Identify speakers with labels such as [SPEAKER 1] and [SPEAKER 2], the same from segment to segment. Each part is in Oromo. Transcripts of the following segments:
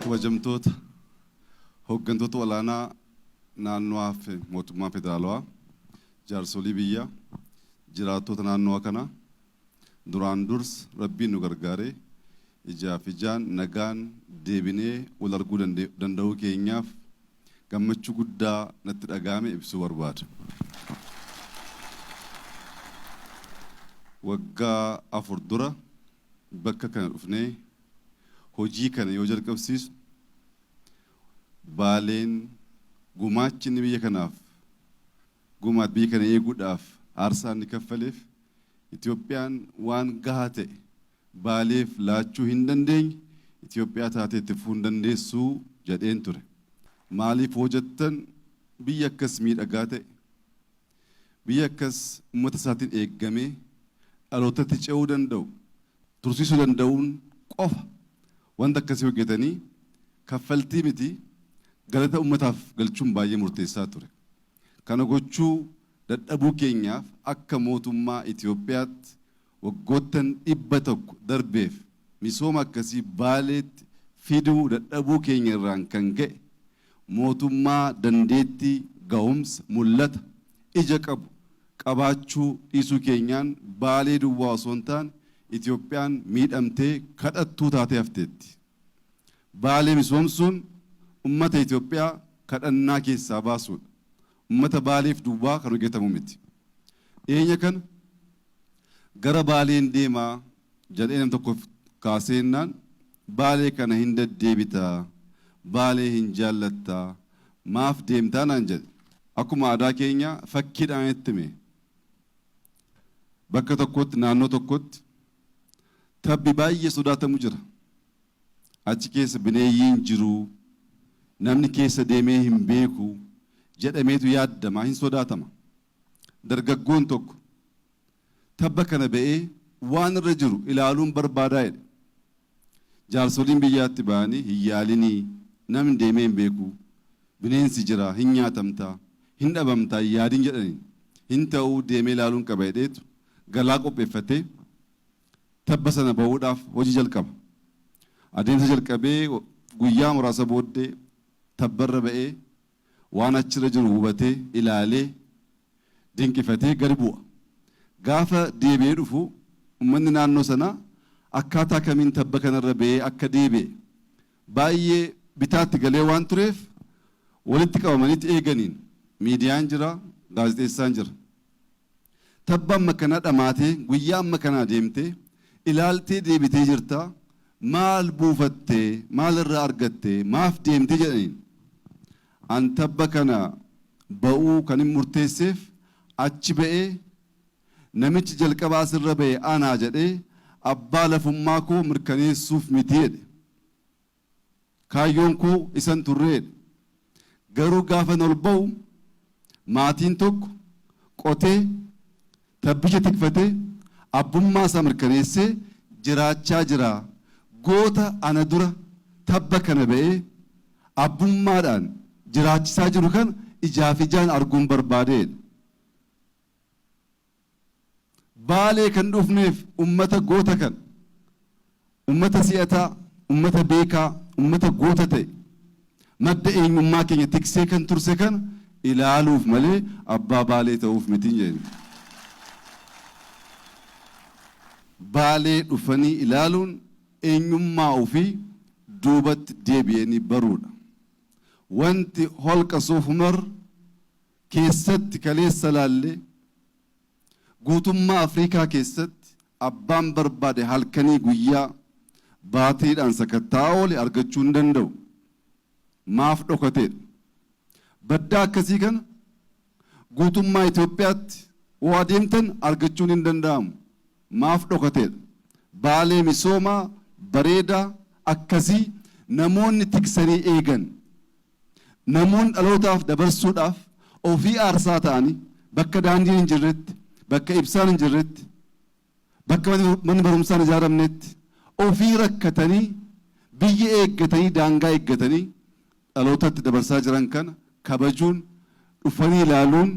[SPEAKER 1] Kabajamtoota hooggantoota olaanaa naannoo fi mootummaa federaalawaa, jaarsolii biyyaa, jiraattota naannoo kanaa, duraan dursa Rabbiin nu gargaaree ijaaf ijaan nagaan deebinee wal arguu danda'uu keenyaaf gammachuu guddaa natti dhaga'ame ibsuu barbaada. Waggaa 4 dura bakka kana dhufnee hojii kana yoo jalqabsiisu, Baaleen gumaachi inni biyya kanaaf gumaat, biyya kana eeguudhaaf aarsaa inni kaffaleef, Itoophiyaan waan gahaa ta'e Baaleef laachuu hin dandeenye, Itoophiyaa taatee itti fufuu hin dandeessu jedheen ture. Maaliif hoo jettan, biyya akkas miidhagaa ta'e, biyya akkas uummata isaatiin eeggamee dhalootatti ce'uu danda'u, tursiisuu danda'uun qofa wanta akkasii hojjetanii kaffaltii miti galata uummataaf galchuun baay'ee murteessaa ture. Kana gochuu dadhabuu keenyaaf akka mootummaa Itoophiyaatti waggoottan 100 darbeef misooma akkasii Baaleetti fiduu dadhabuu keenya irraan kan ka'e mootummaa dandeettii, gahumsa, mul'ata, ija qabu qabaachuu dhiisuu keenyaan Baalee duwwaa osoo hin taane Itoophiyaan miidhamtee kadhattuu taatee hafteetti. Baalee misoomsuun ummata Itoophiyaa kadhannaa keessaa baasuudha. Ummata Baaleef duwwaa kan hojjetamu miti. Dhiyeenya kana gara Baaleen deemaa jedhee nam tokkoof kaaseennaan, Baalee kana hin deddeebitaa, Baalee hin jaallattaa, maaf deemtaa naan jedhe. Akkuma aadaa keenyaa fakkiidhaan itti hime. Bakka tokkotti, naannoo tokkotti tabbi baay'ee sodaatamu jira. Achi keessa bineeyyiin jiru, namni keessa deemee hin beeku jedhameetu yaaddama, hin sodaatama. Dargaggoon tokko tabba kana ba'ee waan irra jiru ilaaluun barbaadaa jedhe. Jaarsoliin biyyaatti ba'anii, hin yaalinii, namni deemee hin beeku, bineensi jira, hin nyaatamtaa, hin dhabamtaa, hin yaadin jedhaniin. Hin ta'uu, deemee ilaaluun qaba jedheetu galaa qopheeffatee tabba sana ba'uudhaaf hojii jalqaba. Adeemsa jalqabee guyyaa muraasa booddee tabbarra ba'ee waan achirra jiru hubatee, ilaalee, dinqifatee gadi bu'a. Gaafa deebi'ee dhufu uummanni naannoo sanaa akkaataa kamiin tabba kanarra ba'ee akka deebi'e baay'ee bitaatti galee waan tureef walitti qabamanitti eeganiin. Miidiyaan jira, gaazexeessaan jira. Tabba amma kana dhamaatee guyyaa amma kanaa deemtee ilaaltee deebitee jirta, maal buufattee, maal irraa argattee, maaf deemtee jedhaniin. An tabba kana ba'uu kan hin murteesseef achi ba'ee namichi jalqaba asirra ba'e anaa jedhee abbaa lafummaa koo mirkaneessuuf miti jedhe. Kaayyoon koo isan turre jedhe. Garuu gaafan ol ba'u maatiin tokko qotee tabbicha tikfatee abbummaa isaa mirkaneessee jiraachaa jira. Goota ana dura tabba kana ba'ee abbummaadhaan jiraachisaa jiru kana ijaaf ijaan arguun barbaade jedhe. Baalee kan dhufneef ummata goota kana, ummata si'ataa, ummata beekaa, ummata goota ta'e, madda eenyummaa keenya tiksee kan turse kana ilaaluuf malee abbaa Baalee ta'uuf mitiin jedhe. Baalee dhufanii ilaaluun eenyummaa ofii duubatti deebi'anii baruudha. Wanti holqa Soof Umar keessatti kaleessa laalle, guutummaa Afrikaa keessatti abbaan barbaade halkanii guyyaa baatiriidhaan sakatta'aa oole argachuu hin danda'u. Maaf dhokateedha? Baddaa akkasii kana guutummaa Itoophiyaatti yoo adeemtan argachuun hin danda'amu. Maaf dhokateedha? Baalee misoomaa bareedaa akkasii namoonni tiksanii eegan, namoonni dhalootaaf dabarsuudhaaf ofii aarsaa ta'anii bakka daandiin hin jirretti, bakka ibsaan hin jirretti, bakka manni barumsaa hin ijaaramnetti ofii rakkatanii biyya eeggatanii, daangaa eeggatanii dhalootatti dabarsaa jiran kana kabajuun, dhufanii ilaaluun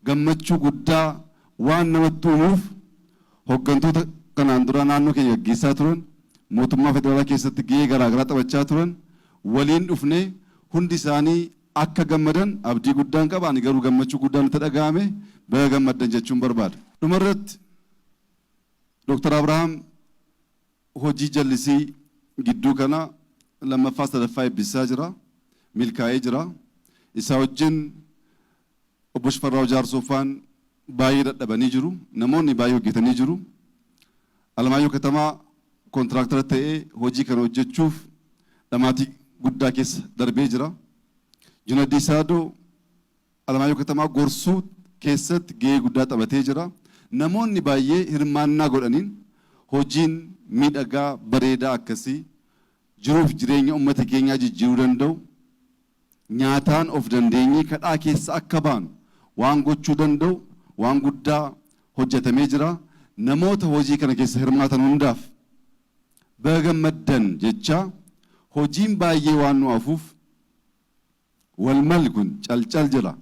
[SPEAKER 1] gammachuu guddaa waan namatti uumuuf, hooggantoota kanaan dura naannoo keenya gaggeessaa turan, mootummaa federaalaa keessatti gahee garaagaraa taphachaa turan, Waliin dhufnee hundi isaanii akka gammadan abdii guddaan qaba. Ani garuu gammachuu guddaan itti dhaga'ame, baga gammaddan jechuun barbaada. Dhumarratti, Dooktar Abrahaam hojii jallisii gidduu kana lammaffaa sadaffaa eebbisaa jira. Milkaa'ee jira. Isaa wajjin obbo Shifarraaw Jaarsoofaan baay'ee dadhabanii jiru. Namoonni baay'ee hojjetanii jiru. Alamaayyoo Katamaa kontiraaktora ta'ee hojii kana hojjechuuf dhamaatii guddaa keessa darbee jira. Junaddii Saadoo Alamaayyoo Katamaa gorsuu keessatti gahee guddaa taphatee jira. Namoonni baay'ee hirmaannaa godhaniin hojiin miidhagaa bareedaa akkasii jiruuf jireenya uummata keenyaa jijjiiruu danda'u, nyaataan of dandeenyee kadhaa keessa akka baanu waan gochuu danda'u waan guddaa hojjetamee jira. Namoota hojii kana keessa hirmaatan hundaaf baga gammaddan jecha, hojiin baay'ee waan nu hafuuf, walmal kun calcal jira.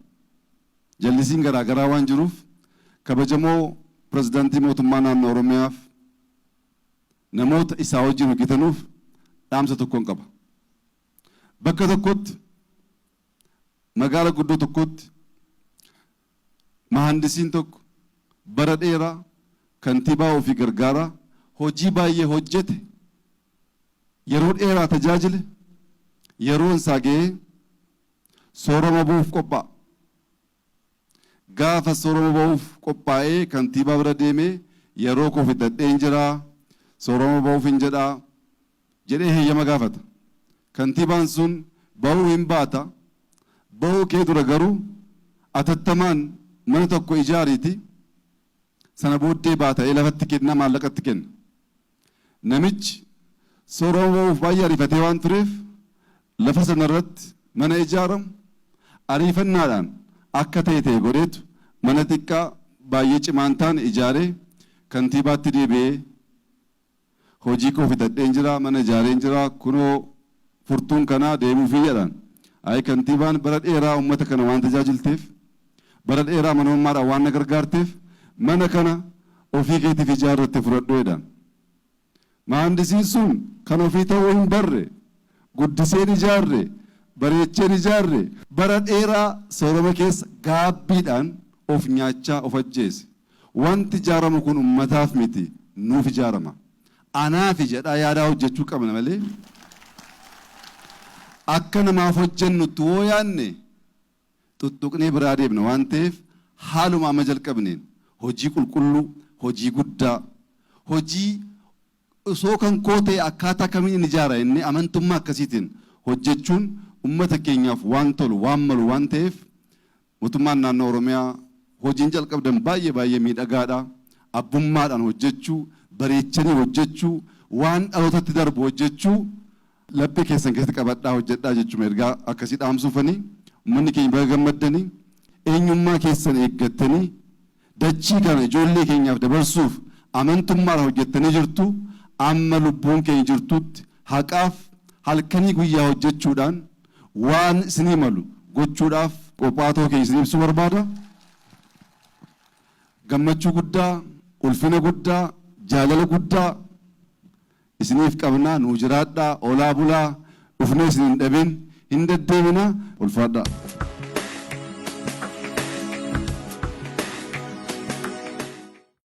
[SPEAKER 1] Jallisiin garaagaraa waan jiruuf, kabajamoo pirezidaantii mootummaa naannoo Oromiyaaf namoota isaa wajjin hojjetanuuf dhaamsa tokkoon qaba. Bakka tokkotti, magaala guddoo tokkotti, mahandisiin tokko bara dheeraa kantiibaa ofii gargaaraa hojii baay'ee hojjete, yeroo dheeraa tajaajile, yeroon isaa ga'ee soorama bu'uuf qophaa'a. Gaafa soorama ba'uuf qophaa'ee kantiibaa bira deemee, "Yeroo koo fixadheen jira, soorama ba'uuf hin jedhaa," jedhee heeyyama gaafata. Kantiibaan sun, "Ba'uu hin baata, ba'uu kee dura garuu atattamaan mana tokko ijaariiti sana booddee baata'ee lafatti kenna," maallaqatti kenna. Namichi soorama ba'uuf baay'ee ariifatee waan tureef, lafa sanarratti mana ijaaramu ariifannaadhaan akka ta'e ta'e godheetu mana xiqqaa baay'ee cimaan taane ijaaree kantiibaatti deebi'ee, "Hojii koo fixadheen jira, mana ijaareen jira, kunoo furtuun kanaa deemuufii," jedhaan. Ayi, kantiibaan, "Bara dheeraa uummata kana waan tajaajilteef, bara dheeraa manummaadhaan waan na gargaarteef, mana kana ofii keetiif ijaarratte fudhadhu," jedhaan. Mahandisiin sun kan ofii ta'uu hin barre, guddiseen ijaarre, bareecheen ijaarre, bara dheeraa soorama keessa gaabbiidhaan of nyaachaa of ajjeese. Wanti ijaaramu kun ummataaf miti, nuuf ijaarama. Anaafi jedhaa yaadaa hojjechuu qabna malee, akka namaaf hojjennutti woo yaadne tuttuqnee biraa deemna waan ta'eef, haaluma amma jalqabneen hojii qulqulluu, hojii guddaa, hojii osoo kan koo ta'e akkaataa kamiin ijaara inni amantummaa akkasiitiin hojjechuun ummata keenyaaf waan tolu, waan malu waan ta'eef, mootummaan naannoo Oromiyaa hojiin jalqabdan baay'ee baay'ee miidhagaadha. Abbummaadhaan hojjechuu, bareechanii hojjechuu, waan dhalootatti darbu hojjechuu laphee keessan keessatti qabadhaa hojjedhaa jechuun ergaa akkasii dhaamsuufanii, uummanni keenya baga gammaddanii. Eenyummaa keessan eeggattanii dachii kana ijoollee keenyaaf dabarsuuf amantummaadhaan hojjettanii jirtu. Amma lubbuun keenya jirtutti haqaaf halkanii guyyaa hojjechuudhaan waan isinii malu gochuudhaaf qophaa'aa keenya isin ibsuu barbaada. Gammachuu guddaa, ulfina guddaa, jaalala guddaa isiniif qabnaa. Nuu jiraadhaa, olaa bulaa, dhufnee isin hin dhabin, hin deddeebina, ulfaadhaa.